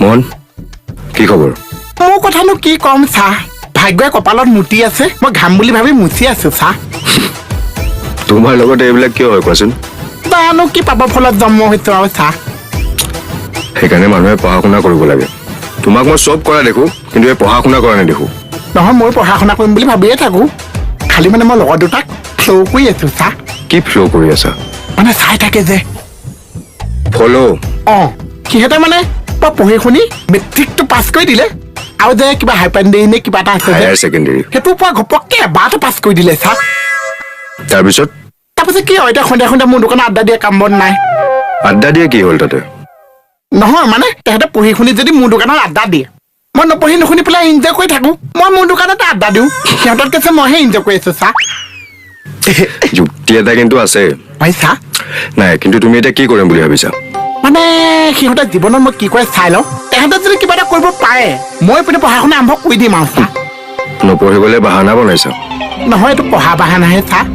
মোহন, কি খবৰ? মোৰ কথানো কি ক'ম ছাৰ, ভাগ্যই কপালত মুতি আছে, মই ঘাম বুলি ভাবি মুচি আছো ছাৰ। তোমাৰ লগত এইবিলাক কিয় হয় কোৱাচোন? জানো কি পাপৰ ফলত জন্ম হৈছো আৰু ছাৰ। সেইকাৰণে মানুহে পঢ়া শুনা কৰিব লাগে। তোমাক মই চব কৰা দেখো, কিন্তু এই পঢ়া শুনা কৰা নেদেখো। নহয়, মই পঢ়া শুনা কৰিম বুলি ভাবিয়ে থাকো, খালি মানে মই লগৰ দুটাক ফ্ল' কৰি আছো ছাৰ। কি ফ্ল' কৰি আছা? মানে চাই থাকে যে। ফ'ল'? অঁ, সিহঁতে মানে মই পঢ়ি শুনি মেট্ৰিকটো পাছ কৰি দিলে, আৰু যে কিবা হাই ছেকেণ্ডেৰী নে কিবা এটা আছে যে, হায়াৰ ছেকেণ্ডেৰী। সেইটো পৰা ঘপককে এবাৰতে পাছ কৰি দিলে ছাৰ। তাৰপিছত? তাৰপিছত কি হয়, এতিয়া সন্ধিয়া সন্ধিয়া মোৰ দোকানত আড্ডা দিয়ে, কাম বন নাই। আড্ডা দিয়ে কি হ'ল তাতে? নহয়, মানে তেহেঁতে পঢ়ি শুনি যদি মোৰ দোকানত আড্ডা দিয়ে, মই নপঢ়ি নুশুনি পেলাই এনজয় কৰি থাকো। মই মোৰ দোকানতে আড্ডা দিওঁ, সিহঁততকে মইহে এনজয় কৰি আছো ছাৰ। যুক্তি এটা কিন্তু আছে। ভাই ছাৰ। নাই, কিন্তু তুমি এতিয়া কি কৰিম বুলি ভাবিছা? মানে সিহঁতে জীৱনত মই কি কৰে চাই লওঁ। তেহেঁতে যদি কিবা এটা কৰিব পাৰে, মই পিনে পঢ়া শুনা আৰম্ভ কৰি দিম আৰু ছাৰ। নপঢ়িবলৈ বাহানা বনাইছা? নহয়, এইটো পঢ়া বাহানাহে ছাৰ।